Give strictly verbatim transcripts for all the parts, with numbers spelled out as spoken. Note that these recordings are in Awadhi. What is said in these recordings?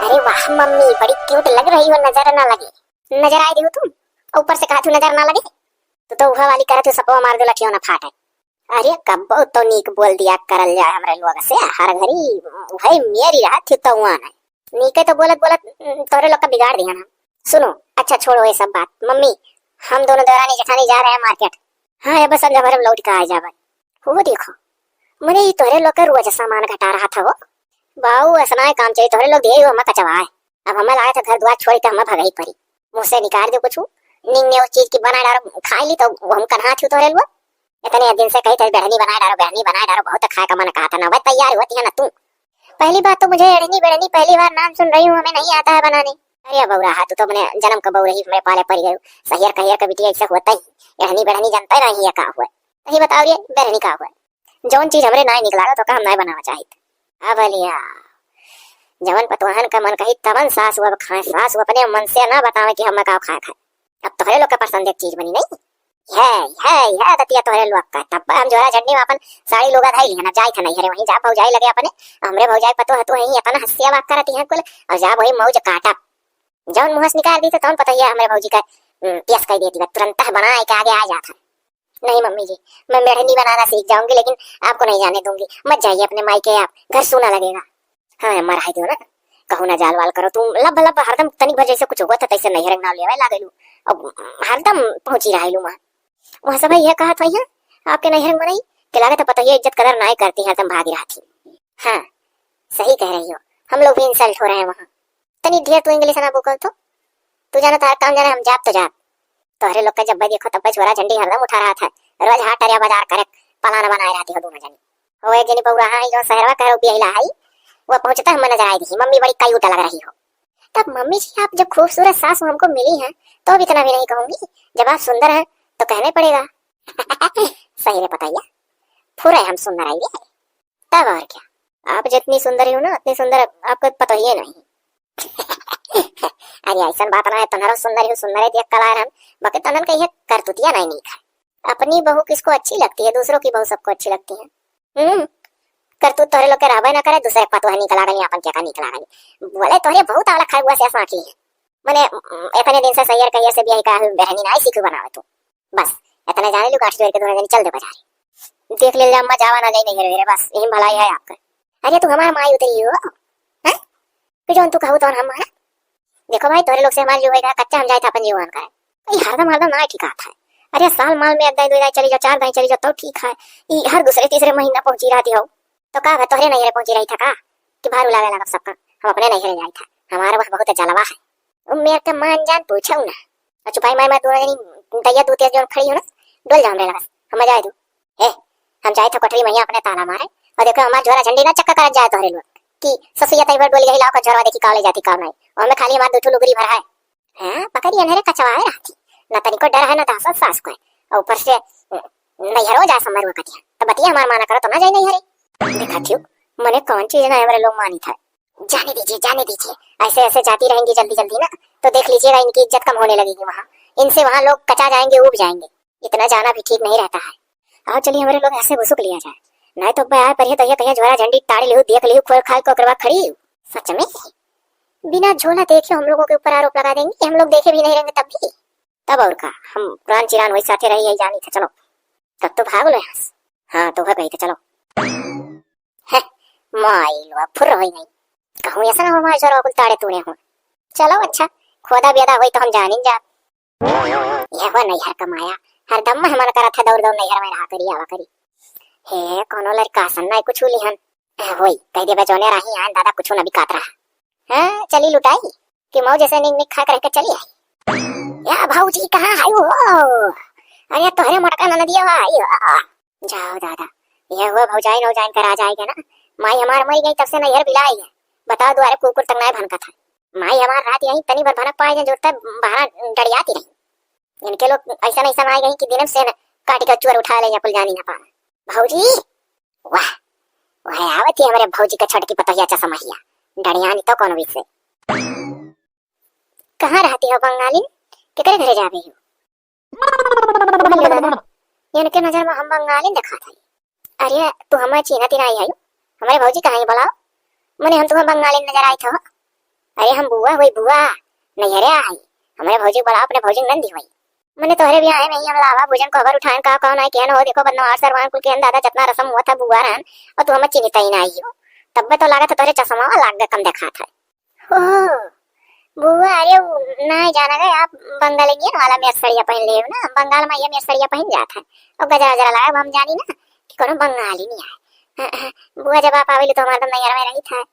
अरे वाह मम्मी, बड़ी क्यूट लग रही हो, नजर ना लगे। नजर आए देहु तुम, ऊपर से कहत हूँ नजर ना लगे। तू तो उहा वाली करत हूँ, सपवा मार दो लठियो ना फाटे। अरे कब्बो तो नीक बोल दिया करल जाए हमरे लोग से, हर घड़ी वही मेरी रहत थी तो हुआ नहीं। नीके तो बोलत बोलत तोहरे लोग का बिगाड़ दिया ना। सुनो, अच्छा छोड़ो ये सब बात। मम्मी, हम दोनों देवरानी जेठानी जा रहे हैं मार्केट। हाँ, ये बस संध्या भर में लौट के आ जाबे। वो देखो, मने ये तोहरे लोग के रोज सामान घटा रहा था वो। बाऊ, ऐसा ना काम चाहिए, तोहरे लोग दे हो, हम कचवा है। अब हमें लागे था घर द्वार छोड़ के हमें भगाई पड़ी। मुँह से निकाल दो कुछ, निंग ने उस चीज की बना डारो, खाई ली तो वो हम कन्हा थी तोहरे लोग। इतने दिन से कही थे, "बेढ़नी बनाए डारो, बेढ़नी बनाए डारो", बहुत खाए का मन कहा था ना, वह तैयार होती है ना तू। पहली बात तो मुझे एढ़नी बेढ़नी पहली बार नाम सुन रही हूँ, हमें नहीं आता है बनाने। अरे बउरा हा, तू तो अपने जन्म का बउरा ही हमरे पाले पड़ गयो। सहियर कहियर का बिटिया ऐसे होता ही, एढ़नी बेढ़नी जानता ही नहीं है का हुआ। तही बताओ रे, बेढ़नी का हुआ? जौन चीज हमरे नाय निकला तो का हम नाय बनावा चाहित। अब लिया, जवन पतोहन का मन कही तवन सास वो खाए, सास वो अपने मन से ना बतावे कि हम का खाए खाए। अब तोहरे लोग का पसंद एक चीज बनी नहीं। है, है, है दतिया तोहरे लोग का। तब हम झोरा झंडी में अपन साड़ी लुगा धाई लिहन, अब जाई था नैहरे, वहीं जा भौजाई लगे अपने, हमरे भौजाई पतोह तू ही अपन हंसिया बात करती हैं कुल, और जा वही मौज काटा। जौन मुंह से निकाल दी तो तौन पता ही है हमरे भौजी का, उम, केस कर देती बा, तुरंत बनाए के आगे आ जाता। नहीं मम्मी जी, मैं मेढ़नी बनाना सीख जाऊंगी, लेकिन आपको नहीं जाने दूंगी। मत जाइए अपने मायके, आप घर सूना लगेगा। हाँ अम्मा, रहाई दियो ना, कहूँ ना जाल वाल करो। तुम लब लब हरदम तनिक भर जैसे कुछ होगा था तैसे नैहर के नाम लेवे लागेलू। अब हरदम पहुंची रहेलू वहाँ। वहाँ सब यह कहा था यहाँ आपके नैहर में नहीं कि लागत है पता ही इज्जत कदर नाय करती, हरदम भागी रहती। हाँ, सही कह रही हो, हम लोग भी इंसल्ट हो रहे हैं वहाँ। तनी ढेर तू इंग्लिश ना बोकल तो, तू जाना तार काम जाना, हम जाब तो जाब। तोहरे लोग का जब देखो तब झोरा झंडी हरदम उठा रहा था, रोज हाट टरिया बाजार करे पलान बनाए रहती हो दोनों जनी। वो एक जनी बउरा है जो सहरवा कह बियाहिला है, वो पहुंचता हम नजर आई रही, मम्मी बड़ी कायूटा लग रही हो। तब मम्मी जी आप जब खूबसूरत सास हमको मिली हैं तो अब इतना भी नहीं कहूंगी, जब आप सुंदर हैं तो कहने पड़ेगा। सही रे पतैया, पूरे हम सुंदर आई रे। तब और क्या, आप जितनी सुंदर ही हो ना उतनी सुंदर आपको पता ही नहीं। अरे ऐसा बात ना है, तोहरो सुंदर ही हो, सुंदर ही देख कला हम, बाकी तोहन का ये करतुतिया नहीं नीक है। अपनी बहू किसको अच्छी लगती है, दूसरों की बहू सबको अच्छी लगती है। हम्म, करतूत तोहरे लोग के रहबे ना करे, दूसरे के पतोह नीक लागल, अपन के का नीक लागल। बोले तोहरे बहुत आला खरगुआ से आँखी है। मने, इतने दिन से सैयर कहिए से बियाह का है, बेरहनी ना आई सीखू बनावे तू। बस, इतने जाने लू, गांठ जोड़ के दोनों जनी चल दे बाजारे। देख ले अम्मा, जावा ना जाई नहीं रे, बस यही भलाई है आपका। अरे तू हमार माई उतरी हो, हैं? कि जौन तू कहू तौन हम माना। देखो भाई, तोहरे लोग से हमार जो होएगा कच्चा, हम जाए था अपन जीवन का। ये हरदम हरदम ना ठीक आता है। अरे साल माल में एक दाई दो दाई चली जाओ, चार दाई चली जाओ तो ठीक है। ये हर दूसरे तीसरे महीना पहुंची रहती हो। तो का बा, तोहरे नैहरे पहुंची रही था का कि भारू लागे लागब सबका? हम अपने नैहरे जाई था, हमारे वहाँ बहुत जलवा है। ओ मेर के मान जान पूछो ना। और चुपाई मार मार दोनों जनी दैया दूतिया जौन खड़ी हो ना, डोल जाओ हमरे लगस, हम जाए दू। ए, हम जाए था कोठरी में अपने ताला मारे, और देखो हमार झोरा झंडी ना चक्का करत जाए तोहरे लोग कि ससुया तई भर डोल गई, लाओ का झोरा देखी काव ले जाती काव नहीं, और हमें खाली हमार दू ठो लुगरी भर है। हाँ, पकड़ी अनहरे कचवाए रहती, ना तनिको डर है ना दहशत सास को है, और ऊपर से नैहरो जा समर वो कटिया, तो बतिया हमार माना करो तो ना जाए नैहरे। देखा थियो, मने कौन चीज ना हमरे लोग मानी था। जाने दीजिए, जाने दीजिए, ऐसे ऐसे जाती रहेंगी जल्दी जल्दी ना, तो देख लीजिएगा इनकी इज्जत कम होने लगेगी वहाँ। इनसे वहाँ लोग कचा जाएंगे, ऊब जाएंगे। इतना जाना भी ठीक नहीं रहता है। आओ चलिए, हमारे लोग ऐसे घुसुक लिया जाए, नहीं तो आए पर तो ये कहीं झोरा झंडी टाड़ी लिहू, देख लिहू, खोल खाल को करवा खड़ी। सच में बिना झोला देखे हम लोगों के ऊपर आरोप लगा देंगे, हम लोग देखे भी नहीं रहेंगे तब भी। तब और का, हम पुरान चिरान वही साथे रही है जानी था। चलो तब तो भाग लो यहाँ से। हाँ तो है कही थे, चलो। है, माई लो फुर हो गई। कहूँ ऐसा ना हो हमारे झोरा कुल ताड़े तूने हो। चलो अच्छा, खोदा बेदा होई तो हम जानिन जा। यह हुआ नैहर का माया, हरदम मन करा था दौड़ दौड़ नैहर में रहा करी, आवा करी। हे कोनो लड़का सन ना कुछ लिहन। होई कह देबे जौने रही आन दादा कुछ न बिकात रहा। हाँ चली लुटाई कि मौज से निक निक खा करके चली आई। या भौजी कहाँ है वो? अरे तोहरे मोटका ननदिया आई हो। जाओ दादा, यह हुआ भौजाइन औजाइन करा जाएगा ना। माई हमार मर गई तब से नैहर बिलाई है। बताओ दुआरे कुकुर तक नाय भनकत है। माई हमार रात यहीं तनी भर भनक पाए जन जुरता बहरा डरियाती रही। इनके लोग ऐसा नहीं समाए गई कि दिनम से न काटी का चुअर उठा ले या कुल जानी ना पावे। भौजी, वाह, वह आवत ही हमारे भौजी का छोटकी पतोहिया चसमहिया। डरियानी तो कौन विसे। कहाँ रहती हो बंगालिन? केकरे घरे जाबे हो? इनके नजर में हम बंगालिन दिखात हई। अरे, तू हमें चीन्हत ही नाई हयू। हमरे भौजी कहाँ ही बोलाओ? मने हम तुम्हें बंगालिन नजर आई थो। अरे हम बुआ होई बुआ, नैहरे आई। हमरे भौजी के बुलावा, अपने भौजी के नंदी होई। मने तोहरे बियाहे में ही हम लावा भोजन कोहबर उठाएन का कौन आई केहन हो, देखो बदनवार सरवान कुल केहन दादा जतना रसम हुआ था बुआ रहन, और तू हमर चिन्हित ही ना आई हो। तब्बे तो लागत है तोहरे चश्मा लाग गए कम देखात है। ओह, बुआ, अरे उ, ना जाना गए आप बंगालियन वाला मेर सड़िया पहन ले ना, बंगाल में ये मेर सड़िया पहन जात है। और गजरा वजरा लगा, अब हम जानी ना कि कोनो बंगाली नहीं आए। हाँ, हाँ, बुआ, जब आप आवेली तो हमारे तो नैहर में रही था।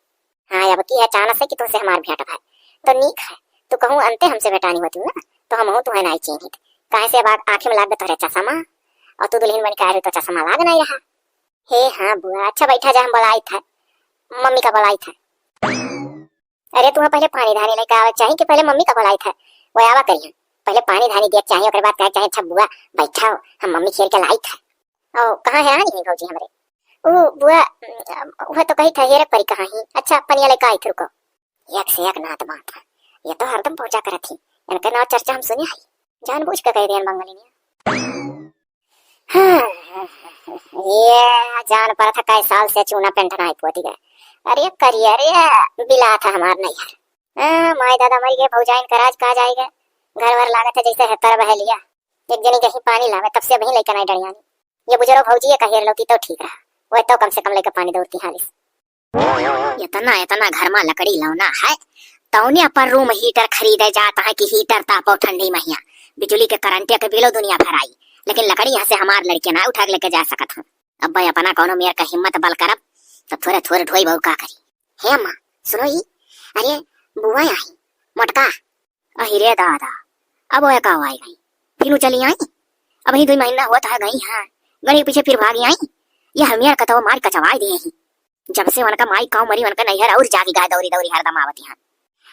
हाँ, अब की है अचानक से कि तुमसे हमार भेंट भाई। तो नीक है, तू कहूँ अंते हमसे भेंटानी होती ना, तो हम हूँ तुम्हें नहीं चिन्हित। काहे से अब आ-, आँखें में लाग गए तोहरे चश्मा, और तू दुल्हन बन के आए रही तो चश्मा लाग नहीं रहा। हे हाँ बुआ, अच्छा बैठा जा, हम बुलाई था, मम्मी का बुलाई था। अरे, तुम्हें पहले पानी धानी लेके आवे के चाही कि पहले मम्मी का बुलाई था? वो आवा करिहन। पहले पानी धानी दिया के चाही, ओकरे बाद कहे के चाही, "अच्छा बुआ, बैठा हो, हम मम्मी खेल के लाई था।" ओ, कहाँ है आनी है भौजी हमरे? ओ, बुआ, वह तो कही था, हेरे परी कहाँ ही? अच्छा, पनिया लेके आई थे, रुको। एक से एक नात बात है, ये तो हरदम पहुंचा करत ही। इनके नाव चर्चा हम सुने हई, जानबूझ के कह दियन बंगाली ने। हाँ, ये जान पड़त है, कई साल से चूना पेंट नाई पोती गए। अरे करिया रे, बिलात है हमार नैहर। हाँ, माई दादा मर गए, भौजाइन का राज का जाएगा। घर वर लागत है जैसे है तर बह लिया। एक जनी गही पानी लावे, तब से वहीं लेके नाई डरियानी। ये बुजुर्ग भौजी ये कहिए लौती तो ठीक रहा, वह तो कम से कम लेके पानी दौड़ती हालिस। इतना, इतना घर मा लकड़ी लौना है, तौने पर room heater खरीदे जात है कि heater तापो ठंडी महिया, बिजुली के करंटिया के बिलो दुनिया भर आई, लेकिन लकड़ी यहाँ से हमार लड़के ना उठा के लेके जा सकत हूँ। अब भाई अपना कौनो मेर का हिम्मत बल करब, तब थोरे थोरे ढोई बहू का करी। हे अम्मा, सुनो ई, अरे बुआ आई, मोटका, अहि रे दादा, अब ओए का आई गई, फिर चली आई। अब ही दो महीना होत है गई है, गड़ी पीछे फिर भागी आई। ये हमियर कतवा मार कचवाई दे ही। जब से उनका माई काऊ मरी, उनका नैहर और जागी गाय दौरी दौरी हरदम आवती हैं।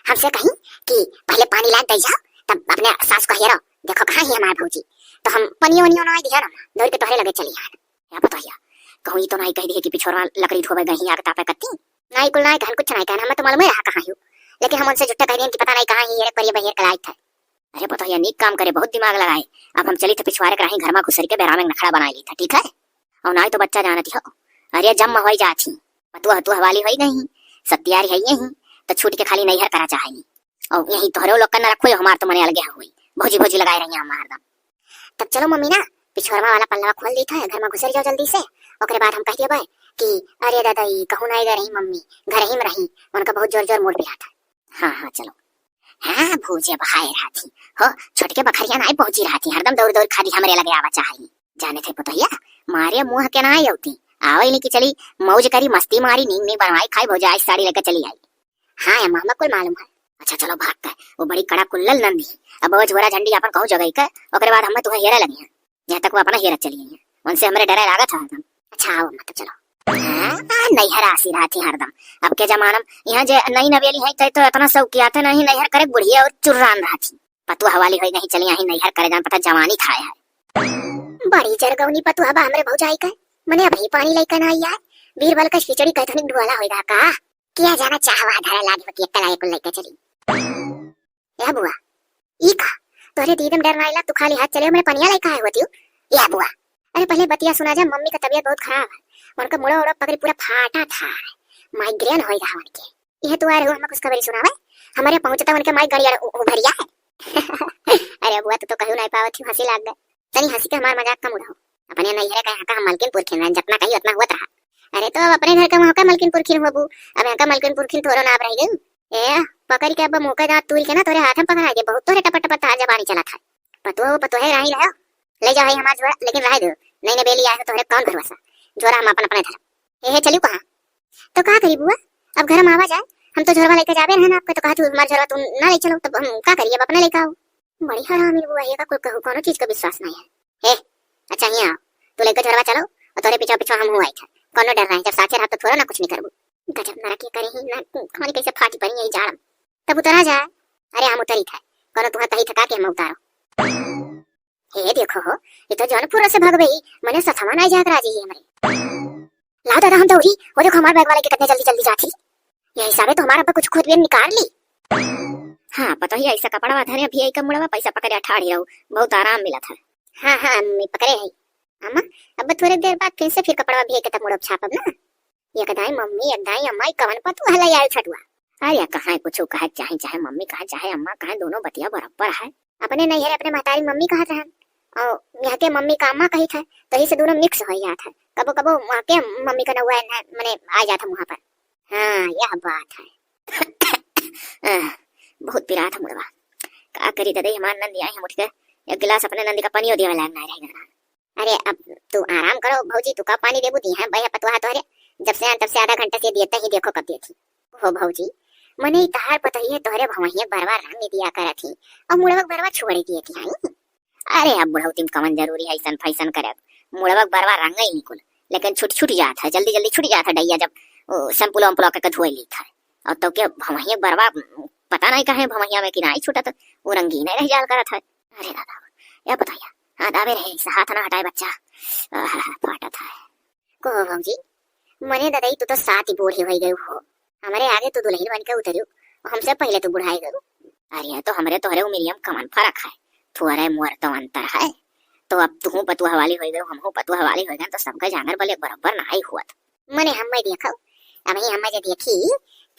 हमसे कहीं कि पहले पानी लान दे जाओ, तब अपने सास को हेरो, देखो कहाँ ही हमारे भौजी। तो हम पनियो वनियो ना दिया ना, दौड़ के तोहरे लगे चली आए। क्या पता हिया, कहूँ ई तो नाई कह दिए कि पिछोरवा लकड़ी ढोवे गई आग तापे कत्ती। नाई कुल नाई कहन, कुछ नाई कहन, हमें तो मालूम ही रहा कहाँ ही। लेकिन हम उनसे झूठा कह दिए कि पता नाई कहाँ ही, हेरे परिये बहेर कलाई था। अरे पतोहिया, नीक काम करे, बहुत दिमाग लगाए। अब हम चली थे पिछवारे के राही घर मा घुसरी के बेरा में नखड़ा बनाए ली था, ठीक है? और नाई तो बच्चा जानत ही हो, अरे जम होई जात ही, पतुआ हतुआ वाली होई गई, सत्यारी है यही, तो छूट के खाली नैहर करा चाहेनी। और यही तोहरे लोग का न रखो, हमार तो मने अलगे हुई, भौजी भौजी लगाए रही हमार दम। तब चलो मम्मी ना, पिछोरमा वाला पल्लवा खोल दी था, घर मा घुसर जाओ जल्दी से। ओकरे बाद हम कह दिया कि अरे दादा, ई कहूँ नाई गए रही मम्मी, घर ही में रही, उनका बहुत जोर जोर मूड पिरात है। हाँ हाँ चलो। हाँ भौजी अब हाय रहती हो, छोटके बखरिया नाई पहुँची रहती, हरदम दौड़ दौड़ खाली हमरे लगे आवा चाही। जाने थे पुतहिया, मारे मुँह के नाई अवती, आवे नहीं कि चली मौज करी, मस्ती मारी, नींद नहीं बनवाई खाई, भौजी आज साड़ी लेके चली आई। हाँ अम्मा, हमको कुल मालूम है। अच्छा चलो भाग के, वो बड़ी कड़ा कुल्लल नंदी, अब वो झोरा झंडी अपन कहूँ जगह के, ओकरे बाद हम तुम्हें हेरे लगी हैं। यहाँ तक वो अपना हेरत चली आई है, उनसे हमरे डरे लागत है हरदम। अच्छा आओ अम्मा, तब चलो। हाँ, नैहर आसी रहती हरदम। अब के जमाना में यहाँ जे नई नवेली है, तै तो इतना शौकिया थे नहीं नैहर करे, बुढ़िया और चुर्रान रहती। पतुआ वाली होई नहीं चली आई नैहर करे, जान पता जवानी खाए है। बड़ी जरगौनी पतुआ बा हमरे भौजाई के, मने अबही पानी लइके ना आई है। बीरबल का खिचड़ी कह धनिक ढुआला होई रहा का? किया जाना चाहवा धरे लागी बकी एकला एक लइके चली। ए बुआ, ई का? तोहरे दीदम डर ना आइला, तू खाली हाथ चले, मने पनिया लइके आए होती हो। ए बुआ, अरे पहले बतिया सुना जा, मम्मी का तबीयत बहुत खराब है, उनका मुड़ा उड़ा पकड़ी पूरा फाटा था, माइग्रेन होई रहा उनके। यह तू आ रहे हो, हमें खुशखबरी सुनावे, हमारे पहुंचता उनके माई गड़िया उ-, उभरिया है। अरे बुआ, तू तो कहू नहीं पावत ही, हंसी लाग गए। तनी हंसी के हमार मजाक कम उड़ाओ। अपने नैहरे का यहाँ का हम मलकिन पुरखिन रहन, जतना कही उतना होत रहा। अरे तो अब अपने घर के वहाँ का मलकिन पुरखिन होबू, अब यहाँ का मलकिन पुरखिन थोड़ो ना अब रह गई। ए, पकड़ के अब मुँह के दांत तूर के ना तोरे हाथ में पकड़ा दे, बहुत तोरे टपर टपर तार जबानी चला था। पतोह पतोहे राही रहो, ले जाओ है हमार झोरा, लेकिन रह दो, नई नवेली आए हो तोहरे कौन भरोसा, झोरा हम अपन अपने धरम। हे हे चलू कहाँ? तो का करी बुआ, अब घर में आवा जाए, हम तो झोरवा लेके जाबे रहन आपके, तो कहा तू हमार झोरवा तू ना ले चलो, तब हम का करी, अब अपने लेके आओ। बड़ी हरामी बुआ, ये का कुल कहू, कोनो चीज का विश्वास नहीं है। हे, अच्छा हियाँ आओ, तू लेके झोरवा चलो, और तोरे पीछा पीछा हम हुआ था, कोनो डर नहीं, जब साथे रह तो थोड़ा ना कुछ नहीं करबू। गजब नरक ये करे ही ना, कहानी कैसे फाटी पड़ी यही जाड़म। तब उतरा जाए। अरे हम उतरी था, कोनो तुहा कही थका के हम उतारो। हे देखो हो, ये तो जौनपुर से भगवे ही, मने सथवा नहीं जात राजी ही हमरे। लाओ दादा हम दौड़ी, वो देखो हमारे बैग वाले के कितने जल्दी जल्दी जाती। ये हिसाबे तो हमारा अब्बा कुछ खुद भी निकाल ली। हाँ, पता ही ऐसा कपड़ा धरे अभी एक मुड़वा पैसा पकड़े ठाड़ी रहो, बहुत आराम मिला था। हाँ, हाँ, अम्मी पकड़े है। अम्मा, अब थोड़े देर बाद फिर से फिर कपड़ा भी एक मुड़वा छापब ना। एक दाई मम्मी, एक दाई अम्मा, ई कवन पतुआ हला आयल छटुआ। अरे कहाँ कुछ कहे, चाहे चाहे मम्मी कहे चाहे अम्मा कहे, दोनों बतिया बराबर है। अपने नैहरे अपने महतारी मम्मी कहत रहन और यहाँ के मम्मी का अम्मा कहित है, तो यही से दोनों mix हो जात है। कबो कबो वहाँ के मम्मी का नौआ है, मने आ जात है मुँह पर। हाँ, यह बात है। आह, बहुत पिरात है मुड़वा। का करी ददई, हमार नंदी आई, हम उठ के एक गिलास अपने नंदी का पानियो देवे लायक ना रह गए। अरे अब तू आराम करो भौजी, तू का पानी देबू, दी है बहे पतवा तोहरे। जब से आन तब से आधा घंटा से दिए ही, देखो कब देती। हो भौजी, मने ई तहार पतोहिए तोहरे भवहिए बरवा रंग दिया करत ही और मुड़वक बरवा छोड़ दिए थी आई। अरे अब बुढ़ौती में कवन जरूरी है ऐसन फैसन करे। मुड़वक बरवा रंग ही निकुल, लेकिन छुट छुट जात है, जल्दी जल्दी छुट जात है डैया, जब ओ, शैम्पूलो वैम्पूलो के धोए लीत है। और तो के भवहिए बरवा पता नहीं कहे भवहिया में कि नहीं छूटत, वो रंगीन रह जाल करत है। अरे दादा, या पतोहिया, हाँ, दाबे रहे, इसे हाथ ना हटाए बच्चा। आह, फाटत है। को हो भौजी, मने ददई तू तो सात ही बूढ़ी होई गई हो। हमरे आगे तू दुल्हन बन के उतरियो, हमसे पहले तू बुढ़ाई गई। अरे तो हमरे तोहरे उमिरिया में कवन फर्क है, थोड़े मोर तो अंतर है। तो अब तू पतुआ वाली होई गई, हमहू पतुआ वाली होई गई, तो सबका जांगर बले बराबर ना आई हुआ। मने हम्मे देखो, अबही हम्मे जे देखी,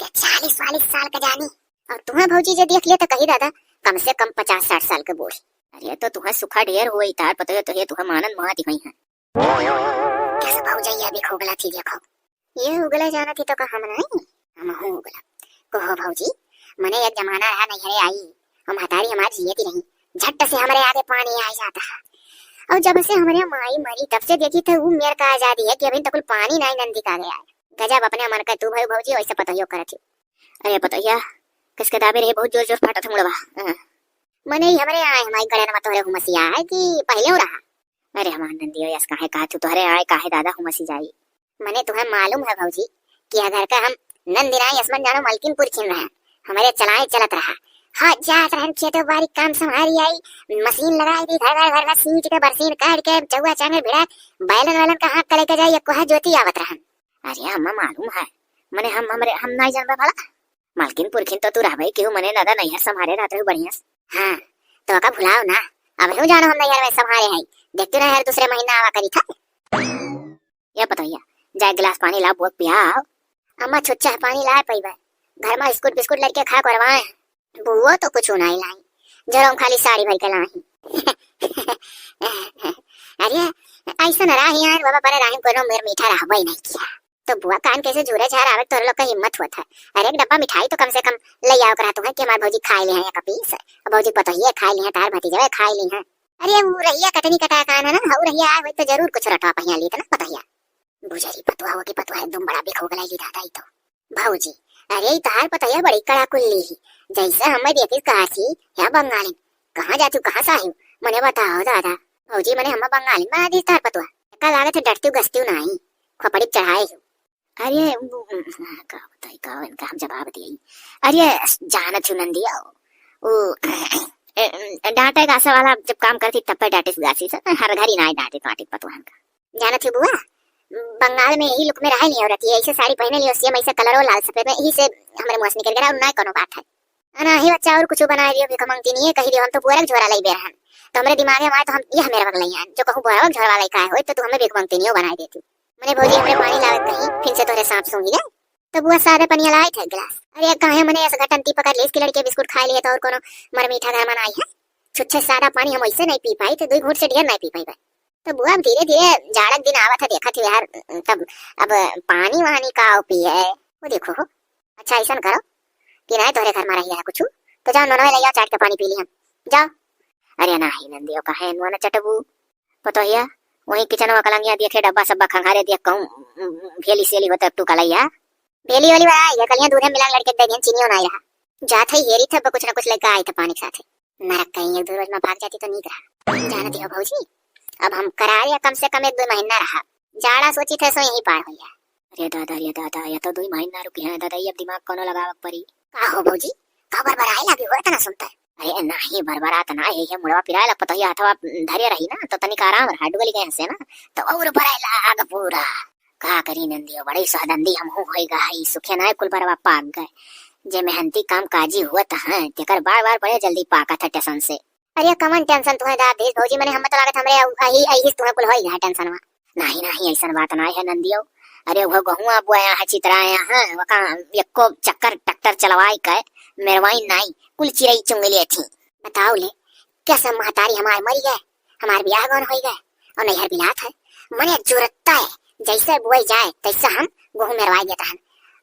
ते चालीस वालीस साल का जानी। और तुम्हें भौजी जे देख ले तो कही दादा, कम से कम पचास साठ साल के बूढ़ी। अरे तो तुम्हें सुखा ढेर हुई, तार पतोहियो तो ये तुम्हें मानन माती हुई है। कैसे भौजी ये भी खोगला थी देखो। ये उगला जाना थी तो का हम नहीं, हम हूँ उगला। कहो भौजी, मने एक जमाना रहा नैहरे आई, हम हतारी हमार जियती रही, झट से हमरे आगे पानी आ जाता है। और जब से हमरे माई मरी तब से देखी तो वो मेर का आजादी है कि अभी तक पानी नहीं नंदी का गया है। गजब अपने मन का तू भाई भौजी वैसे पतोहियो करत ही। अरे पतोहिया, किसके दाबे रहे, बहुत जोर जोर फाटत है मुड़वा। हाँ। मने ही हमरे आए हमारी गले नमा तोहरे हुमसिया है कि पहले रहा? अरे हमार नंदियो यस काहे कहा तू, तोहरे आए काहे दादा हुमसी जाई? मने तुम्हें मालूम है भौजी कि यह घर का हम नंदिनी असमन जानो मलकिन पुरखिन रहे, हमरे चलाए चलत रहा। हाँ जात रहन खेतो बारी काम संभारी आई, मशीन लगाई दी, घर घर घर घर सींच के बरसीन काट के चौआ चांगे भिड़ा, बैलन वैलन का हाँक के लेके जाई, एक कोहा जोती आवत रहन। अरे अम्मा मालूम है, मने हम हमरे हम नहीं जानबा भला। मलकिन पुरखिन तो तू रहबे केहू मने दादा नैहर संभारे रहत रहू बढ़िया से। हाँ, तो का भुलाओ ना, अब हूँ जानो हम नैहर में संभारे हैं, देखते ना यार दूसरे महीना आवा करी था। या पतोहिया, जा एक गिलास पानी ला, बुआ के पियाओ। अम्मा छुच्छा है पानी लाए पइबे, घर में बिस्कुट बिस्कुट लड़के खा करवाए हैं। बुआ तो कुछ नहीं लाई, झरोम खाली साड़ी भर के लाई। अरे ऐसा न रहा यार, बाबा बड़े राहिम कोनो मेर मीठा रहबे नहीं किया। तो बुआ कान कैसे झूरे झार आवे तोहरे लोग का हिम्मत होत है। अरे एक डब्बा मिठाई तो कम से कम ले आओ करा तुम्हें कि हमार भौजी खाए ले हैं एक पीस, भौजी पतोहिए खाए ले हैं, तार भतीजवे खाए ले हैं। अरे वो रहिया कटनी कटा कान है ना, हऊ रहिया आए होई तो जरूर कुछ रटवा पहिया ली ना पतोहिया। बुझरी पतुआ हो कि पतुआ एकदम बड़ा बिख हो गलाई दादा ई तो। भौजी, अरे ई तहार पतोहिया बड़ी कड़ा कुल्ली ही, जैसे हमें देखिस कहा थी, या बंगालिन, कहाँ जातू कहाँ से आयु, मने बताओ दादा। भौजी मने हमें बंगालिन बना दी तार पतुआ, का लागत है डरतू गस्तू नहीं, खोपड़ी पे चढ़ाए हो। अरे उ, उ, का बताई का इनका हम जवाब दिए। अरे जानत हूँ नंदिया, उ, ए, डांटे गासे वाला जब काम करती तब पे डांटिस गासी से, हर घड़ी ना डांटिस वाटिस पतुआ का। जानत ही बुआ, बंगाल में यही लुक में रहे नहीं औरत, ये ऐसे साड़ी पहने लियो, सेम ऐसे कलर हो लाल सफेद में, यही से हमरे मुँह से निकल गया और ना कोनो बात है। अना ही बच्चा और कुछ बनाए दियो, भिख मंगती नहीं है, कही दियो हम तो बुअरक झोरा लाई बेर हन। तो हमरे दिमाग में आए तो हम यह मेरा बगलई आन, जो कहूँ बुअरक झोरा वाला ही का है, होई तो तू हमें भिख मंगती नहीं हो बनाए देती। मने भौजी हमरे पानी लावे कहीं, फिर से तोहरे सांप सूंघी गए। तो बुआ सादा पनिया लाए थे गिलास। अरे काहे मने ऐसा घटंती पकड़ ली, इसकी लड़के बिस्कुट खाए लिए तो और कोनो मर मीठा घर मनाई है। छुच्छे सादा पानी हम ऐसे नहीं पी पाई, तो दो घूंट से ढेर नहीं पी पाई। तो बुआ, अब धीरे-धीरे जाड़ा के दिन आवत है, देखत ही यार, तब अब पानी वानी का पिए, वो देखो हो। अच्छा, ऐसन करो कि नहीं तोहरे घर में रहिया है कुछ, तो जाओ नोनवे ले आओ, चाट के पानी पी ली हम, जाओ। अरे नाही नंदियो, काहे नुआ न चटबू? पतोहिया, वही किचनवा कलंगिया देखे, डब्बा सब्बा खंगारे देख, कहूँ भेली सेली होते अब तू कलैया। भेली वाली वाला आई है, कलिया दूधे मिला के लड़के के दे दिहन, चीनियो नहीं रहा। जात है हेरी थे, कुछ ना कुछ लेके आई थे पानी के साथे। नरक कहीं, एक दो रोज में भाग जाती तो नीक रहा। जानती हो भौजी, अब हम करार या कम से कम एक दो महीना रहा। जाड़ा सोची थे सो यहीं पार हो जाए। अरे दादा, अरे दादा, या तो दो महीना रुकी है दादा, ये अब दिमाग कोनो लगावक परी। का हो भौजी, का बरबराए लागी हो इतना सुनता है? अरे नाही बरबरात ना है, ये मुड़वा पिराए ला पतोहिया हथवा धरे रही ना, तो तनिक आराम रहा, डुगली गए से ना, तो और बराए लाग पूरा। का करी नंदियो, बड़ी सहदंदी हमहू होई गा हई, सुखे नाय कुल बरवा पाक गए। जे मेहनती काम काजी हुआ त हैं, तेकर बार बार बड़े जल्दी पाकत है टेंशन से। अरे कमन टेंशन तुम्हें दाब दीस भौजी, मने हम तो लागत हमरे अही, अही तुम्हें कुल होई गा टेंशन वा। नाही, नाही, ऐसन बात नाही है नंदियो, अरे वो गहुआ बोया है, चितराया है, वका एको चक्कर ट्रैक्टर चलवाई के मेरवाई नाई, कुल चिरई चुंग लेथी। बताओ ले, कैसे महतारी हमार मरी गए, हमार बियाह गौन होई गए, और नैहर बिलात है। मने जुरत्ता है, जैसे बोई जाए तैसे हम गहूँ मेरवाई देता है।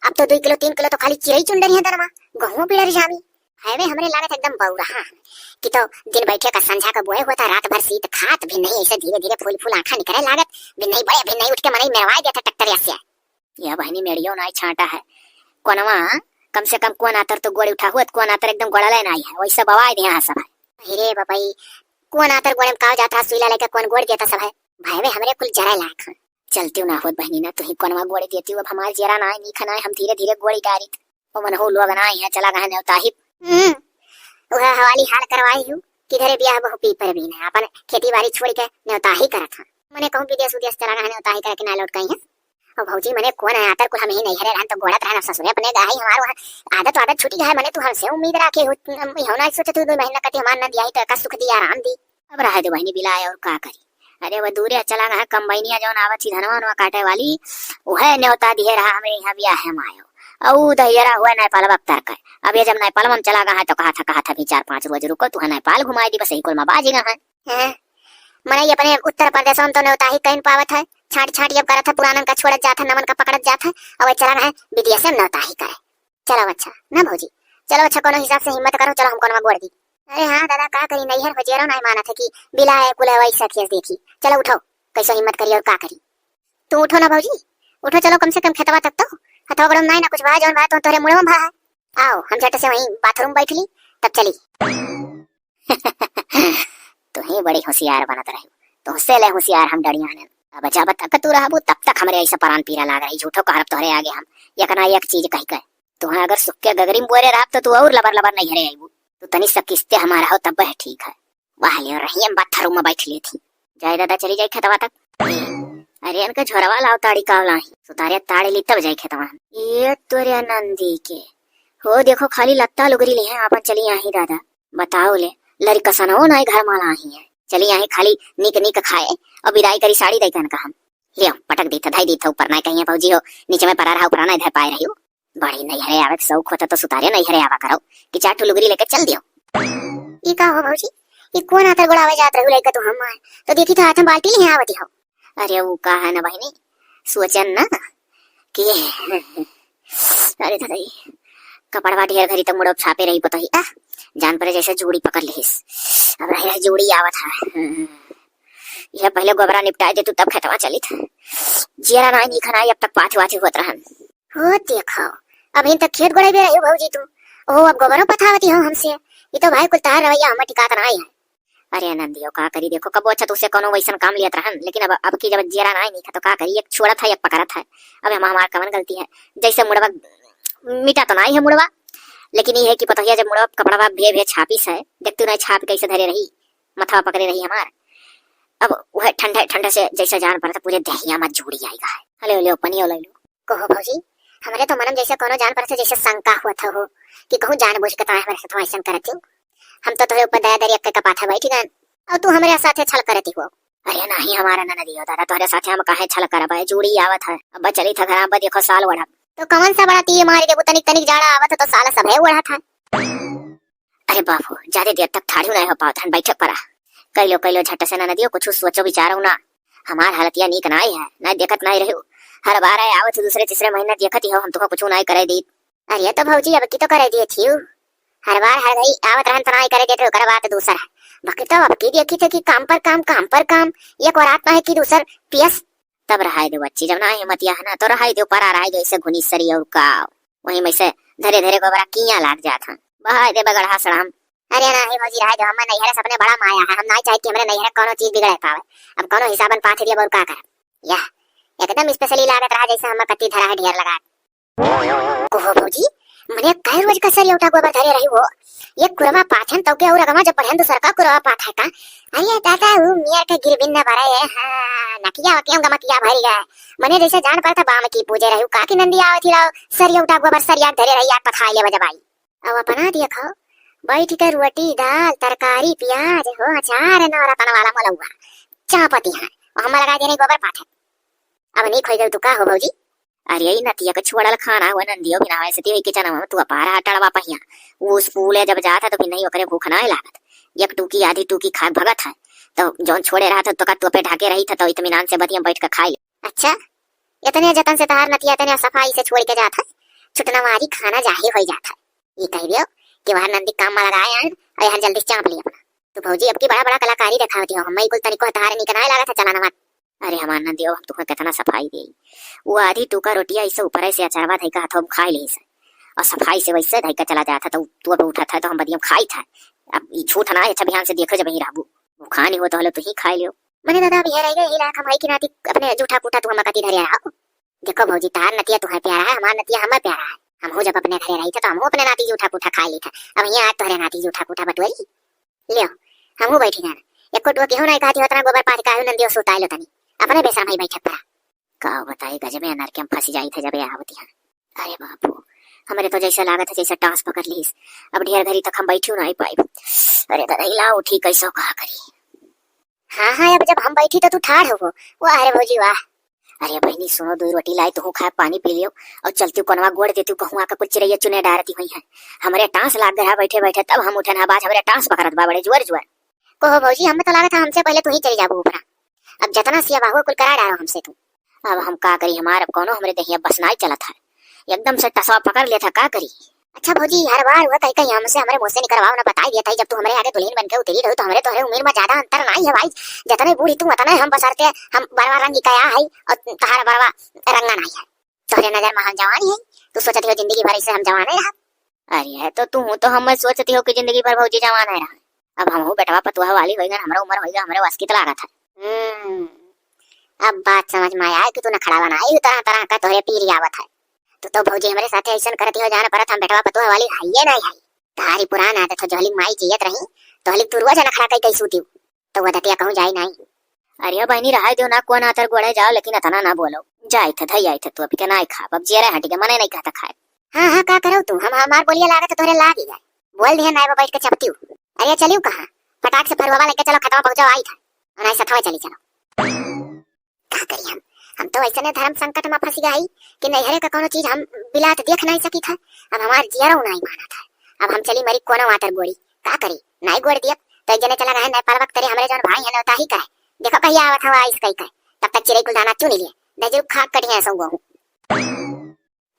अब तो दुई किलो तीन किलो तो खाली चिरई चुंडरी है दनमा, गहुआ बिड़र जामी। हवे हमरे लागत एकदम बौरा, हाँ, कि तो दिन बैठे का संझा का बोए होता, रात भर सीत खात भी नहीं, ऐसे धीरे धीरे फूल फूल आँखा निकरे लागत भी नहीं, बड़े भी नहीं उठ के मनई मेरवाई देता ट्रैक्टर से। यह बहिनी मेड़ियो नाई छाँटा है। कोनवा, कम से कम कोन आतर तो गोड़ उठा हुआ, कोन आतर एकदम गोड़ले नाई है, वैसे बवाई दिया है सब है। अरे बबई, कोन आतर गोड़े में काव जात रहा, सुईला लेके कोन गोड़ देता सब है। भाई वे हमरे कुल जरा लायक हैं। चलती ना होत बहिनी ना, तुही कोनवा गोड़ देती, अब हमार जेरा नाई, नीक नाई, हम धीरे धीरे गोड़ी गारी। ओ मनहू लोग नाई है, चला गए नेवताही। हम्म, वह हवाली हाल करवाई हूँ, किधरे बियाह बहु पी पर भी ना, अपन खेती बाड़ी छोड़ के नेवताही करत हैं। मने कहूँ विदेश उदेश चला गए नेवताही करके ना लौट गई है। ओ भौजी, मने कोन है आतर कुल हम ही नहीं हरे रहन तो गोड़त रहन, अब ससुरे अपने गाही हमार वहाँ आदत वादत छूटी है, मने तू हमसे उम्मीद राखे हो, हम इहो ना सोचे तू दो महीना कटी हमार नंद आई तो का सुख दी आराम दी। अब रहे दे बहिनी बिलाए और का करी। अरे वो दूरे चला गए कंबाइनिया जौन आवत थी धनवा वनवा काटे वाली, वह नेवता दिए रहा हमरे यहाँ बियाह है मायो। औ दहियरा हुआ नेपाल अब तर के। अब ये जब नेपाल में चला गए तो कहा था, कहा था भी चार पाँच रोज रुको, तू नेपाल घुमाई दी, बस यही कुल में बाजी गए हैं। हैं? मनई अपने उत्तर प्रदेश में तो नेवता ही कहीं पावत है, छाँट छाँट जब करत है, पुरानन का छोड़त जात है, नमन का पकड़त जात है, और चला है विदेश में नेवता ही करे। चलो अच्छा, ना भौजी, चलो अच्छा, कोनो हिसाब से हिम्मत करो, चलो हम कोनो गोड़ दी। अरे हाँ दादा, का करी, नैहर हो जेरो नहीं मानत है कि बिला है कुल है वही सखियस देखी। चलो उठो, कैसे हिम्मत करी और का करी। तू उठो ना भौजी, उठो, चलो कम से कम खेतवा तक तो। हथवा गोड़म नहीं ना कुछ भा, जौन भा तो तोहरे मुड़वा भा है। आओ, हम झट से वहीं बाथरूम बैठ ली, तब चली। तुही बड़ी होशियार बनत रही, तुहसे ले होशियार हम डरियानन। अब जब तक तू रहबू तब तक हमरे ऐसे परान पीरा लाग रही, झूठो कहरब तोहरे आगे हम एक ना एक चीज कह के। तुहे अगर सुख के गगरी में बोरे रहब तो तू और लबर लबर नहीं हरे आईबू। तू तनी सा किस्ते हमारा हो तब वह ठीक है। वाह लियो रही हम बाथरूम में बैठ लेथी। जाए दादा चली जाए खेतवा तक। अरे इनका झोरवा लाओ ताड़ी काव लाही। सुतारे ताड़ी ली तब जाए खेतवा। ये तोरे नंदी के। हो देखो खाली लत्ता लुगरी ली है, आपन चली आही दादा। बताओ ले, लड़का सनवो नाई घर माला आही है। चली आही खाली निक निक खाए और विदाई करी साड़ी दई कन का हम। लियो, पटक दी था, धाई दी था ऊपर, नाई कहिए भौजी हो, नीचे में परा रहा, ऊपर नाई धर पाए रही हो। बड़ी नैहरे आवे के शौक होता तो सुतारे नैहरे आवा करो, कि चार ठो लुगरी लेके चल दियो। ई का हो भौजी, ई कौन आतर गोड़ावे जात रहू लइका तू हम आए, तो देखी तो हाथ में बाल्टी लिए आवती हो। अरे वो का है ना बहिनी, सोचन ना कि अरे दादा, ई कपड़वा ढेर घरी तक मुड़ो छापे रही पतही। आ, जान परे जैसे जूड़ी पकड़ लिहिस। अब रही रही जूड़ी आवत है। यह पहले गोबरा निपटाए दे तू, तब खेतवा चली था। जियरा नाई निखन आई, अब तक पाथी वाथी होत रहन। हो देखो, अभी तक खेत गोड़े बे रही हो भौजी तू। ओ, अब गोबरो पथावती हो हमसे। ये तो भाई कुल तार रवैया हमें टिकात ना आई है। अरे नंदियो, का करी, देखो, कबो अच्छा तुझसे कोनो वैसन काम लियत रहन, लेकिन अब, अब की जब जेरा नाई निक है, तो का करी, एक छोड़त है, एक पकड़त है। अब हम, हमार कवन गलती है? जैसे मुड़वा मिटा तो नाई है मुड़वा, लेकिन ये है कि पतोहिया जब मुड़वा कपड़वा भे भे छापिस है, देखतू नाई छाप कैसे धरे रही, मथवा पकड़े रही हमार। अब वह ठंडे, ठंडे से जैसे जान पड़ता, पूरे दहिया में जूड़ी आएगा है। हले, हले, पनियो ले लो। कहो भौजी, हमरे तो मनम जैसे कोनो जान पर से जैसे शंका हुआ था हो कि कहूँ जानबूझ के तुम्हें हमरे साथ ऐसन करत हो। हम तो तोहरे ऊपर दया दरिया के कपाथा बैठ गन और तू हमरे साथे छल करती हो। अरे नहीं, हमारा ननदी हो दादा, तोहरे साथे हम काहे छल करब? जूड़ी आवत है, अब चली था घर, अब देखो साल ओढ़ब। तो कौन सा बड़ा तीर मारी देबू, तनिक तनिक जाड़ा आवत है तो साल सभे ओढ़ा था। अरे बाप हो, ज्यादा देर तक ठाढ़ी नहीं हो पावत हन, बैठे पड़ा। कैलो, कैलो, झट से ना नदियो, कुछ सोचो विचारो ना। हमार हालतिया नीक नाई है, ना देखत नाई रहो। हर बार आए आवत हो दूसरे तीसरे महीना देखत ही हो, हम तुमको कुछ नाई करे दी। अरे तो भौजी, अब की तो करे दिए थी। हर बार हर घड़ी आवत रहन तो नाई करे देते, ओकर बात दूसर है। बाकी तो अब की देखी थे कि काम पर काम, काम पर काम, एक और आत्मा है कि दूसर पियस। तब रहाई दो बच्ची, जब ना हिम्मतिया है ना, तो रहाई दो, परा रहाई दो, ऐसे घुनी सरी और का। वहीं में से धरे धरे गोबरा किया लाग जात हन। बहाय दे बगड़हा सड़ाम। अरे नाही भौजी, रहे दो, हमें नैहरे से अपने बड़ा माया है, हम नाही चाहे कि हमरे नैहरे कोनो चीज बिगड़े पावे। अब कोनो हिसाबन पाथे दिया और का करब? यह एकदम specially लागत रहा जैसे हम कत्ती धरा है ढेर लगा। कहो भौजी, मने कै रोज का सरियौटा गोबर धरे रही हो? ये कुरवा पाथन तो के और अगवा जब बढ़िया दूसर का कुरवा पाथा का? अरे दादा, वो मियर के गिरबिन न भरे है, हाँ, नकिया वकिया गमकिया भरी गए। मने जैसे जान पड़ता बाम की पूजे रही, का की नंदी आवत ही रहो, सरियौटा गोबर सरिया धरे रही, यार पथाई ले बजबाई। अब अपना देखो, बैठ के रोटी, दाल, तरकारी, प्याज, हो, अचार, नवरतन वाला मलौआ, चापती हैं, और हम लगा देने गोबर पाथे। अब नीक होई गई तू का हो भौजी? अरे, ई नतिया के छोड़ल खाना हुआ नंदियो बिना वैसे ती किचन में तू अपार हा टड़वा पहिया। वो स्कूल है जब जात है तो फिर नहीं ओकरे भूख ना लागत। एक टूकी आधी टूकी खा भगत है। तो जौन छोड़े रहत है तो का तू पे ढाके रही था तो इत्मीनान से बतिया बैठ के खाई। अच्छा, इतने जतन से तहार नतिया इतने सफाई से छोड़ के जात है, छुटना मारी खाना जाहे होई जात है। ये कह दियो कि वहाँ नंदी काम में लगाए आए और यहाँ जल्दी चाप लिया अपना। तो भौजी, अब की बड़ा बड़ा कलाकारी दिखावती हो, हम कुल तनिको तहारे निकनाए लागत है चला नवा। अरे हमार नंदियो, हम तुहका कितना सफाई देई। वो आधी टूका रोटिया इसे ऊपर से अचारवा धई का हाथों में खाई लेही से। और सफाई से वैसे धई का चला जात है, तो तू अब उठत है, तो हम बदियम खाई था। अब ई छूट ना, अच्छा बिहान से देखो जब यहीं रहबू। वो खानी हो तो हलो तू ही खाई लियो। मने दादा, अब ये रह गए, यही लायक हम है कि नाती अपने जूठा कूठा तू हम कती धरे रहो। देखो भौजी, तार नतिया तुहे प्यारा है, हमार नतिया हमें प्यारा है। हम हो जब अपने घरे रही था, तो हम अपने नाती जूठा कूठा खा ली था। अब यहाँ आज तोहरे नाती जूठा कूठा बटोरी। लियो, हमहू बैठी जाना। एको टुआ केहू नाई कहती होतना गोबर पाथ काहे नंदियो सुताई लो तनी। अपने बेसर भाई बैठक पड़ा। का बताई गजबे अनर के हम फंसी जाई थे जबे आवती है। अरे बापू, हमरे तो जैसे लागत है जैसे टांस पकड़ लीस। अब ढेर घड़ी तक हम बैठियो नाई पाई। अरे दादा, इला उठी कैसो कहा करी। हाँ, हाँ, अब जब हम बैठी तो तू ठाड़ हो। वाह रे भौजी, वाह। अरे बहिनी सुनो, दो रोटी लाई, तुहू खाए, पानी पी लियो और चलती कोनवा गोड़ देती, कहूँ आके कुछ चिड़ैया चुने डारती हुई है। हमरे टांस लाग गया बैठे बैठे, तब हम उठे ना, बाज हमरे टांस पकड़त बा बड़े जुअर जुअर। कहो भौजी, हमें तो लागत है हमसे पहले तू ही चली जाबू ऊपरा। अब जतना सिया बाहुआ कुल करा डारो हमसे तू। अब हम का करी, हमार अब कौनो हमरे देहिया बस नाई चलत है, एकदम से टसवा पकड़ लेत है, का करी। अच्छा भौजी, हर बार हुआ कहीं कहीं हमसे हमरे मुँह से निकलवाओ ना, बताई देत है, जब तू हमरे आगे दुल्हन बन के उतरी रहो तो हमरे तोहरे उम्र में ज्यादा अंतर नाई है भाई। जतने बूढ़ी तू उतने हम बसरते, हम बरवा रंगी कया है और तहार बरवा रंगा नाई है। तोहरे नजर में हम जवानी है, तू सोचत हो जिंदगी भर इसे हम जवाने रहा। अरे तो तू तो हम सोचती हो कि जिंदगी भर भौजी जवान है रहा। अब हम हो बेटवा पतुआ वाली होइगन, हमरा उम्र होइगा, हमरे वस की तो लागत है। हम्म, अब बात समझ में आया कि तू नखड़ा बनाई तरह तरह का तोहरे पीरी आवत है। तू तो भौजी हमरे साथे ऐसन करती हो जान परत हम बेटवा पतुआ वाली हइये नहीं है। तारी पुरान आदत हो, जहली माई जियत रही तोहली तू रोज नखड़ा कई कई सूती। तो वो दतिया कहूँ जाई नहीं। अरे बहनी रहाई दो ना, कौन आतर गोड़े जाओ, लेकिन अतना ना बोलो। जाई थे धई आई थे तू अभी के नाई खाब, अब जेरे हटी के मने नहीं कहता खाए। हाँ हाँ, का करो तू, हम हमार बोलिया लागत तोहरे लाग ही गए। बोल दिया नाई बैठ के चपतियो। अरे चलियो कहाँ, फटाक से फरुआ लेके चलो, खतवा पहुँचाओ आई था। नाई सथवा चली चलो। का करी हम, हम तो ऐसने धर्म संकट में फंस गई कि नैहरे का कोनो चीज हम बिलात देख नहीं सकी था। अब हमार जियरो नहीं माना था। अब हम चली मरी कोनो आतर गोड़ी, का करी, नहीं गोड़ दियब तो एक जने चला गए नेपाल वक्त तेरे हमरे जौन भाई है नौताही करे। देखो कहिया आवत हवा आइस कही कहे, तब तक चिड़ै कुल दाना चुन लिए, दजरू खाक कटिया सौ गहूँ।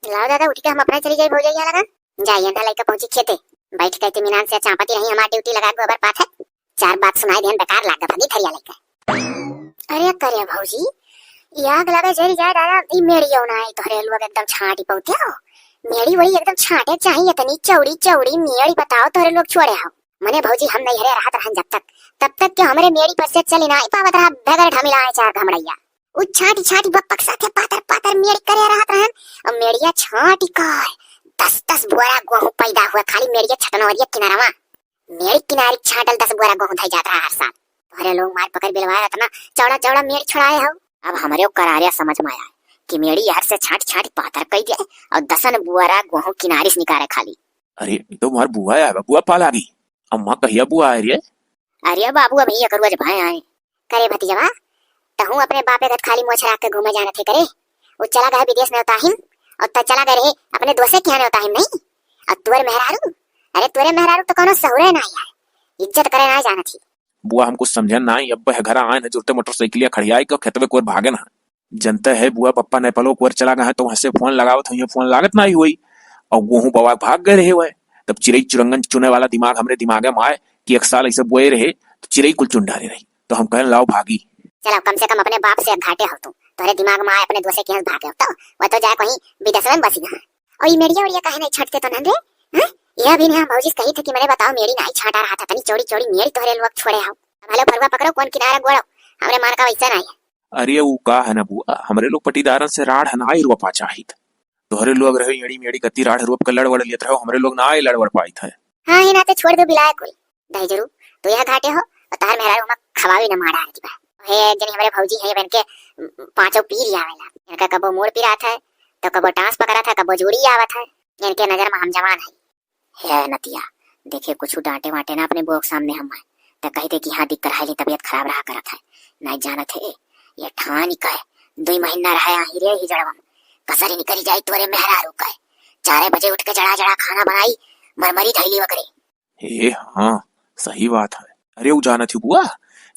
लाओ दादा, उठ के हम अपना चली जाई भौजैया लगा। जाई अंधा लइका पहुंची खेते, बैठ के इत्मीनान से चापती रही, हमार ड्यूटी लगा गोबर पाथे। चार बात सुनाई देन, बेकार लाग भगी थरिया लइका। अरे करे भौजी, ई आग लगे जरी जाए दादा, ई मेड़ियो ना आई तोहरे लोग एकदम छाटी पौते हो। मेड़ी वड़ी एकदम छाटे चाहिए, इतनी चौड़ी चौड़ी मेड़ी बताओ तोहरे लोग छोड़े हो। मने भौजी हम नैहरे रहत रहन जब तक, तब तक के हमरे मेड़ी पर से चली ना आई पावत रहा, बगैर ढमिला आए चार घमड़ैया। उ छाटी छाटी बप्पक साथे पातर पातर मेड़ी करे रहत रहन। अब मेड़िया छाटी कर दस दस बोरा गोहूं पैदा हुआ, खाली मेड़िया छटनवरिया किनारवा। मेड़ी किनारे छाटल दस बोरा गोहूं धई जात रहा हर साल। तोहरे लोग मार पकड़ बिलवाए, इतना चौड़ा चौड़ा मेड़ी छुड़ाए हो। अब हमरे करारिया समझ में आया कि मेड़ी यार से छाट छाट पातर कई दे और दसन बोरा गोहूं किनारे से निकाले खाली। अरे, ई तो हमार बुआ है, बुआ पाल आ गई। अम्मा, कहिया बुआ आए रे? अरे बाबू, अभी एक रोज भाई आए। करे भतीजवा, तहूँ अपने बापे गत खाली मोछ राख के घूमे जानत है करे। वो चला गए विदेश में उताहिम, और त चला गए रहे अपने दोसे के यहाँ उताहिम नहीं। और तोर मेहरारू, अरे तोरे मेहरारू तो कोनो सहुरे ना यार, इज्जत करे ना जानत ही। बुआ, हम कुछ समझन ना, अब वह घर आए न जुरते मोटरसाइकिलिया खड़ियाई के खेतवे कोर भागन है। जनते है बुआ, पप्पा नेपालो कोर चला गए हैं, तो वहाँ से फोन लगावत हुई, फोन लागत ना ही हुई। और गोहूँ बवा भाग गए रहे हुए। तब चिरई चुरंगन चुने वाला दिमाग हमरे दिमागे में आए कि एक साल ऐसे बोए रहे, तो चिरई कुल चुन डारे रही। तो हम कहन, "लाओ भागी।" चलो, कम से कम अपने बाप से घाटे हो तू। तोहरे दिमाग में आए, अपने दोसे के यहाँ भागे हो तो। वह तो जाए कहीं विदेश में बसी गए। और ये मेड़िया उड़िया काहे नहीं छटते तो नंदे? हैं? यह भी नहीं हम भौजी से कही थे कि मैंने बताओ, मेड़ी नहीं छाटा रहा था, तनी चौड़ी चौड़ी मेड़ी तोहरे लोग छोड़े हो। अब हलो फरुआ पकड़ो, कौन किनारा गोड़ो, हमरे मान का वैसा नहीं है। अरे, वो का है ना बुआ, हमरे लोग पटीदारन से राड़ हनाई रोपा चाहित। तोहरे लोग रहे एड़ी मेड़ी कत्ती राड़ रोप के लड़वड़ लेत रहो, हमरे लोग ना आए लड़वड़ पाइत है। हाँ, ही नाते छोड़ दो बिलाए कुल। दही जरू, तू यह घाटे हो, और तार मेहरारू हमा खवावी न मारा आरती बा। हे, जनी हमरे भौजी है, बन के पांचों पीर ही आवेला। इनका कबो मोड़ पिरात है, तो कबो टांस पकड़त है, कबो जूड़ी आवत है। इनके नजर में हम जवान है। हे नतिया, देखे कुछ डांटे वाटे ना अपने बुआ के सामने हम है, तो कह दे कि हाँ दिक्कत है, तबीयत खराब रहा करत है, नहीं जानत है, ये ठानी कहे, दुई महीना रहे आही रे ही जड़वा में, कसर ही निकरी जाई तोरे मेहरारू का। चारे बजे उठ के जड़ा जड़ा खाना बनाई, मरमरी धइली वकरे। हे हाँ, सही बात है। अरे उ जानत ही बुआ,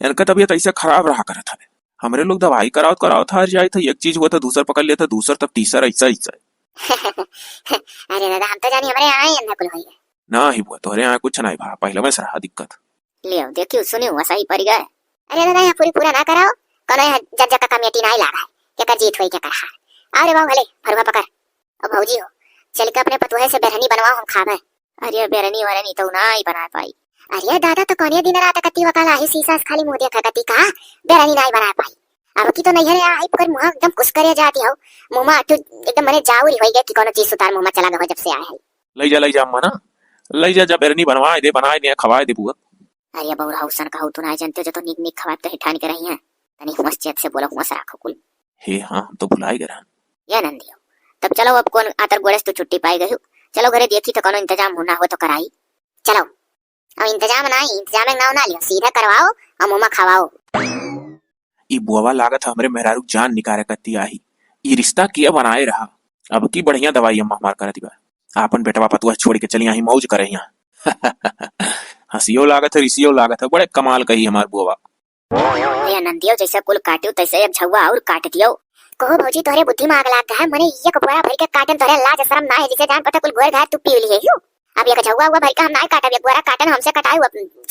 इनका तबीयत ऐसे खराब रहा करत है। हमरे लोग दवाई करावत करावत हार जाए थे, एक चीज हुआ था दूसर पकड़ लेता, दूसर तब तीसर, ऐसा ऐसा। अरे दादा, हम तो जानी हमरे यहाँ ही अन्ना कुल होई है। ना ही बुआ, तोहरे यहाँ कुछ नहीं भा, पहले में से रहा दिक्कत। लियो, देखियो, सुनियो, वैसा ही पड़ गए। अरे दादा, यहाँ पूरी पूरा ना कराओ, कोनो यहाँ जज्जा का कमेटी ना ही लागा है, केकर जीत होई, केकर हार। अरे बाबू, भले, फरुआ पकड़। ओ भौजी हो, चल के अपने पतोहे से बेरहनी बनवाओ, हम खावे। अरे बेरहनी वरहनी तो ना ही बना पाई। अरे दादा, तो कौन दिन रात कती वकाल आही सीसा से खाली मुंह देखा कती का, बेरहनी ना ही बना पाई। अब की तो नैहरे आई पकड़ मुंह एकदम कुस करे जाती हो, मुंह में तू एकदम मने जाउरी होई गए कि कोनो चीज सुतार मुंह में चला गए हो जब से आए है। लई जा, लई जा अम्मा ना, लई जा, जा बेरनी बनवाए दे, बनाए दे, खवाए दे बुआ। अरे बउरा, उसन कहू तू ना जानते हो, जो तो निक निक खवाए तो हिठान के रही हैं। तनी हुआस चेत से बोला, हुआस राखो कुल। हे हाँ, हम तो भुलाई गए रहन। या नंदियो, तब चलो अब कौन आतर गोड़े से तू छुट्टी पाई गई हो। चलो घरे देखी तो कोनो इंतजाम होना हो तो कराई। चलो, अब इंतजाम ना, इंतजाम एक नाव ना लियो, सीधा करवाओ और मुंह में खवाओ। ई बुआवा लागत है हमरे मेहरारू जान निकारे कत्ती आही। ई रिश्ता किया बनाए रहा। अब की बढ़िया दवाई अम्मा हमार करत बा। आपन बेटवा पतुआ छोड़ के चली आही मौज करे यहाँ। हंसियो लागत है, रिसियो लागत है, बड़े कमाल कही हमार बुआवा। अरे नंदियो, जैसे कुल काटियो तैसे एक झौवा और काट दियो। कहो भौजी, तोहरे बुद्धि में आग लाग गया है, मने एक बोरा भर के काटन, तोहरे लाज शरम ना है, जैसे जान पता कुल गोर घाट तू पी लिए हो। अब एक झौवा हुआ भर के हम ना काटब, एक बोरा काटन हमसे कटाए,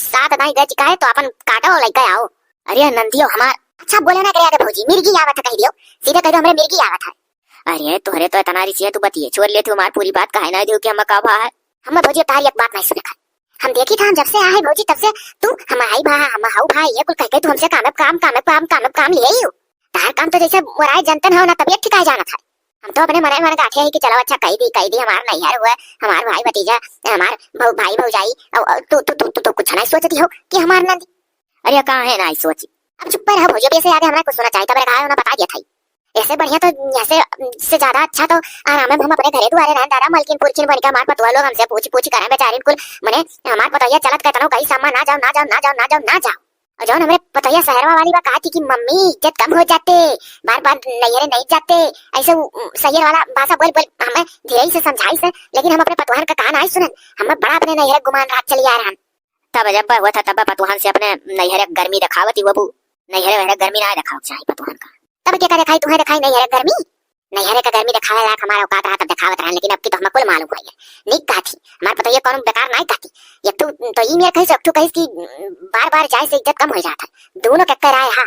सात दाई गज का है तो अपन काटो लइके आओ। अरे नंदियो हमार। अच्छा बोले ना करे, अरे भौजी मिर्गी आवत है कह दियो, सीधे कह दो हमरे मिर्गी आवत है। अरे तोहरे तो इतना रिसिया तू बतिये छोड़ लेती हमार पूरी बात कहे ना दियो कि हम का भा है। हम भौजी तारी एक बात नहीं सुने खाए। हम देखी था हम जब से आए भौजी तब से तू हम आई भा, हम हाउ भा, ये कुल कह के तू हमसे काम काम काम काम काम काम लिए ही हो। तार काम तो जैसे मोराए जनतन हो ना तबियत ठिकाए जाना था। हम तो अपने मने मन गाठे है कि चलो अच्छा कह दी कह दी हमार नैहर हुआ, हमार भाई भतीजा, हमार भौ-, भाई भौजाई, अउ, अउ, तू तू तू तू तो कुछ नहीं सोचती हो कि हमार नंदी। अरे कहाँ है ना सोची। अब चुप पर रहो भौजी, अब ऐसे आगे हमरा कुछ सुना चाहिए तब रखा है ना बता दिया था। ऐसे बढ़िया तो ऐसे से ज्यादा अच्छा तो आराम में हम अपने घरे दुआरे रहन दादा, मलकिन पुरखिन बन के हमार पतुआ लोग हमसे पूछ पूछ करें बेचारिन कुल। मने हमार पतोहिया चलत कहतनो कही सामान ना जाओ ना जाओ ना जाओ ना जाओ ना जाओ। और जौन हमरे पतोहिया शहरवा वाली बा कहा थी कि मम्मी इज्जत कम हो जाते, बार बार नैहरे नहीं जाते, ऐसे उ, उ, शहर वाला भाषा बोल बोल हमें धीरे से समझाई से, लेकिन हम अपने पतोहन का कहा नहीं सुनन। हम बड़ा अपने नैहरे गुमान रात चली आ रहन। तब जब हुआ था तब पतोहन से अपने नैहरे गर्मी दिखावती हुआ बू, नैहरे वहरे गर्मी ना दिखाओ चाहे पतोहन का। तब के का दिखाई तुम्हें दिखाई नैहरे गर्मी? नैहरे का गर्मी दिखावे लायक हमारा औकात रहा तब दिखावत रहन, लेकिन अब की तो हमें कुल मालूम है। नीक कहा थी, हमार पतोहिया कौन बेकार नहीं कहती। एक तू तो ई मेर कही से, एक तू कहिस कि बार बार जाए से इज्जत कम हो जात है। दोनों के कराए हा।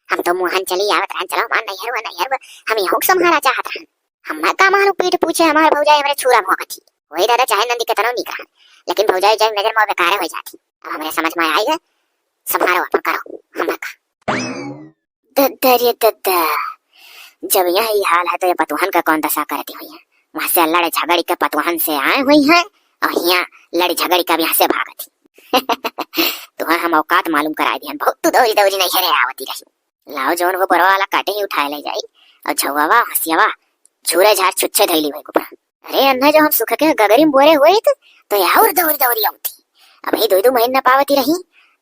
हम तो मोहन चली आवत रहन, चलो हमार नैहर हुआ, नैहर हुआ, हम यहूँ के सम्हारा चाहत रहन। हमें का मालूम पीठ पूछे हमार भौजाई हमरे छुरा मोह कथी। वही दादा चाहे नंदी केतनो नीक रहन, लेकिन भौजाई जब नजर में बेकार हो जाती। अब हमरे समझ में आई है, सम्हारो अपन करो, हमें का। दद्दा रे दद्दा, जब यहाँ ई हाल है तो ये पतुहन का कौन दशा करती हुई है? वहाँ से लड़ झगड़ी के पतुहन से आए हुई हैं और यहाँ लड़ झगड़ी के अब यहाँ से भागत ही। तुहर हम औकात मालूम कराए दिहन, बहुत तू दौरी दौरी नैहरे आवती रही। लाओ जौन वो बरवा वाला काटे ही उठाए ले जाई और झौवावा हंसियावा झूरे झार छुच्छे धैली हुई कुपरा। अरे अन्ना, जो हम सुख के गगरी में बोरे हुई तो, तो ये और दौरी दौरी आवती। अभी दो दो महीना पावती रही,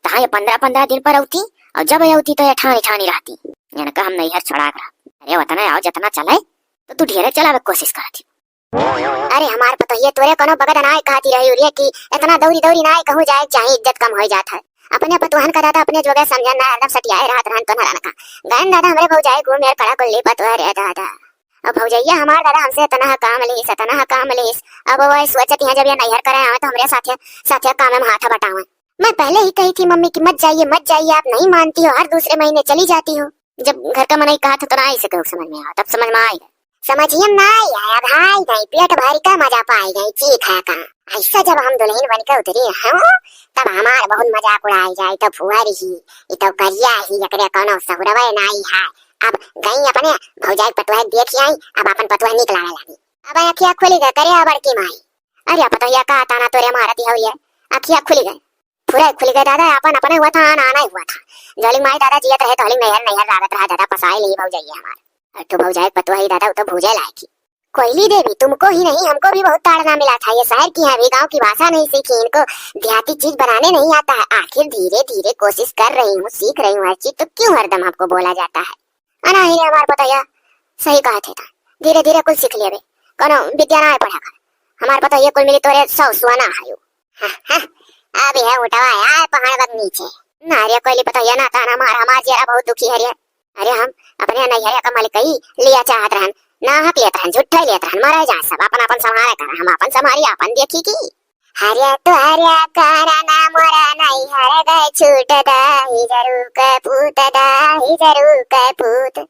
तहाँ ये पन्द्रह पन्द्रह दिन पर आवती और जब आवती तो ये ठानी ठानी रहती। इनका हम नैहर छोड़ा करा। अरे वतना आओ जितना चले तो तू ढेरे चलावे कोशिश करती। अरे हमार पतोहिया तोरे कोनो बगत नाय कहती रही उरिया कि इतना दौरी दौरी नाय कहूँ जाए चाहे इज्जत कम हो जात है। अपने पतोहन का दादा अपने जोगे समझन ना, हरदम सटियाए रहत रहन तो ना रनका। गयन दादा हमरे भौजाई घूम यार कड़ा कुल्ली पतोह रे दादा। अब भौजैया हमार दादा हमसे इतना काम लेस, इतना काम लेस। अब वो सोचत हैं जब ये नैहर करे आवे तो हमरे साथे, साथे काम में हाथ बटावे। मैं पहले ही कही थी मम्मी कि मत जाइए, मत जाइए, आप नहीं मानती हो, हर दूसरे महीने चली जाती हो। जब घर का मनई कहा था तो ना ऐसे कहूँ समझ में आवा, तब समझ में आएगा। समझिए ना आया भाई, नहीं पेट भर का मजा पाई गई, चीख है का। ऐसा जब हम दुल्हन बन के उतरी हम, तब हमार बहुत मजाक उड़ाई जाए, तो फुहर ही, ई तो करिया ही, एकरे कोनो सहुरवे नाई है। अब गई अपने भौजाई पतोह देख आई, अब अपन पतोह निक लागे लगी। अब अखिया खुली गए करे बड़की माई। अरे पतोहिया का ताना तोरे मारती हो ये, अखिया खुली गए। फुरे खुली गए दादा, अपन अपने हुआ था, आना आना ही हुआ था। जोली माई दादा जियत रहे तो हलिंग नैहर नैहर लागत रहा दादा, पसाए ली भौजाई हमार। और तो भौजाई पतोह ही दादा, वो तो भूजे लायक ही। कोयली देवी, तुमको ही नहीं, हमको भी बहुत ताड़ना मिला था। ये शहर की हैं अभी, गांव की भाषा नहीं सीखी, इनको देहाती चीज बनाने नहीं आता है। आखिर धीरे धीरे कोशिश कर रही हूँ, सीख रही हूँ हर चीज, तो क्यों हरदम हमको बोला जाता है? अना ही रे हमार पतोहिया, सही कहा थे था। धीरे धीरे कुल सीख लेबे, कोनो विद्या ना आए पढ़ा कर। हमार पतोहिया कुल मिली तोरे सौ सुआना है। हाँ, हाँ, अभी है उठवा आए पहाड़ बद नीचे। ना रे कोइली पतोहिया ना ताना मार, हमार जियरा बहुत दुखी है रे। अरे हम अपने नैहरे का मालिक कही लिया चाहत रहन, ना हक लेत रहन, झूठा ही लेत रहन, मरे जाए सब, अपन अपन संभाले कर, हम अपन संभारी अपन देखी की। हरिया तो हरिया कारा ना मोरा नैहर गए छूट दा, ही जरू के पूत दा, ही जरू के पूत।